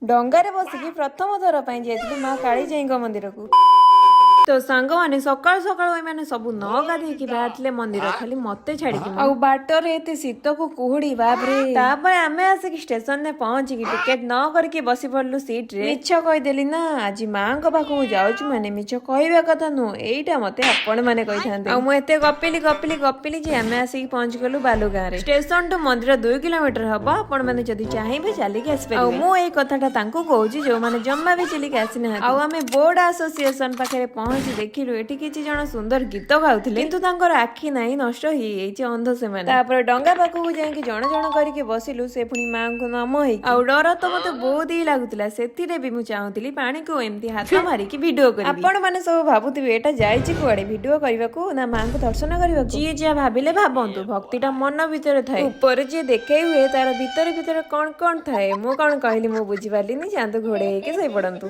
ଡଙ୍ଗାରେ ବସିକି ପ୍ରଥମ ଥର ପାଇଁ ଯାଇଥିଲୁ ମା କାଳିଜାଇଙ୍କ ମନ୍ଦିରକୁ। ତ ସାଙ୍ଗମାନେ, ସକାଳୁ ସକାଳୁ ଏମାନେ ସବୁ ନ ଗାଧେଇକି ବାହାରିଥିଲେ ମନ୍ଦିର, ଖାଲି ମତେ ଛାଡିକି। ଆଉ ବାଟରେ ଏତେ ଶୀତକୁ କୁହୁଡି, ବାପରେ! ତାପରେ ଆମେ ଆସିକି ଷ୍ଟେସନରେ ପହଞ୍ଚିକି ଟିକେଟ ନ କରିକି ବସି ପଡିଲୁ ସିଟରେ। ମିଛ କହିଦେଲି ନା, ଆଜି ମାଙ୍କ ପାଖକୁ ଯାଉଛୁ। ମାନେ ମିଛ କହିବା କଥା ନୁହଁ, ଏଇଟା ମତେ ଆପଣ ମାନେ କହିଥାନ୍ତେ। ଆଉ ମୁଁ ଏତେ ଗପିଲି, ଗପିଲି, ଗପିଲି ଯେ ଆମେ ଆସିକି ପହଞ୍ଚିଗଲୁ ବାଲୁଗାଁରେ। ଷ୍ଟେସନ ଟୁ ମନ୍ଦିର 2 କିଲୋମିଟର ହବ। ଆପଣ ମାନେ ଯଦି ଚାହିଁବେ, ଚାଲିକି ଆସିପାରିବେ। ଆଉ ମୁଁ ଏଇ କଥାଟା ତାଙ୍କୁ କହୁଛି, ଯୋଉମାନେ ଜମା ବି ଚାଲିକି ଆସିନାହାନ୍ତି। ଆଉ ଆମେ ବୋର୍ଡ ଆସୋସିଏସନ ପାଖରେ ପହଞ୍ଚି ଦେଖିଲୁ, ଏଠି କିଛି ଜଣ ସୁନ୍ଦର ଗୀତ ଗାଉଥିଲେ, କିନ୍ତୁ ତାଙ୍କର ଆଖି ନାହିଁ, ନଷ୍ଟ ହେଇଯାଇଛି, ଅନ୍ଧ ସେମାନେ। ତାପରେ ଡଙ୍ଗା ପାଖକୁ ଯାଇକି ଜଣ ଜଣ କରିକି ବସିଲୁ, ସେ ପୁଣି ମାଙ୍କୁ ନମ ହେଇକି। ଆଉ ଡର ତ ମତେ ବହୁତ ହି ଲାଗୁଥିଲା, ସେଥିରେ ବି ମୁଁ ଚାହୁଁଥିଲି ପାଣିକୁ ଏମିତି ହାତ ମାରିକି ଭିଡିଓ କରିବି। ଆପଣ ମାନେ ସବୁ ଭାବୁଥିବେ, ଏଇଟା ଯାଇଛି କୁଆଡେ, ଭିଡିଓ କରିବାକୁ ନା ମାଙ୍କୁ ଦର୍ଶନ କରିବାକୁ? ଯିଏ ଯାହା ଭାବିଲେ ଭାବନ୍ତୁ, ଭକ୍ତିଟା ମନ ଭିତରେ ଥାଏ। ଉପରେ ଯିଏ ଦେଖେଇ ହୁଏ, ତାର ଭିତରେ ଭିତରେ କଣ କଣ ଥାଏ, ମୁଁ କଣ କହିଲି ମୁଁ ବୁଝିପାରିଲିନି। ଯାଆନ୍ତୁ, ଘୋଡେଇ ହେଇକି ଶୋଇପଡନ୍ତୁ।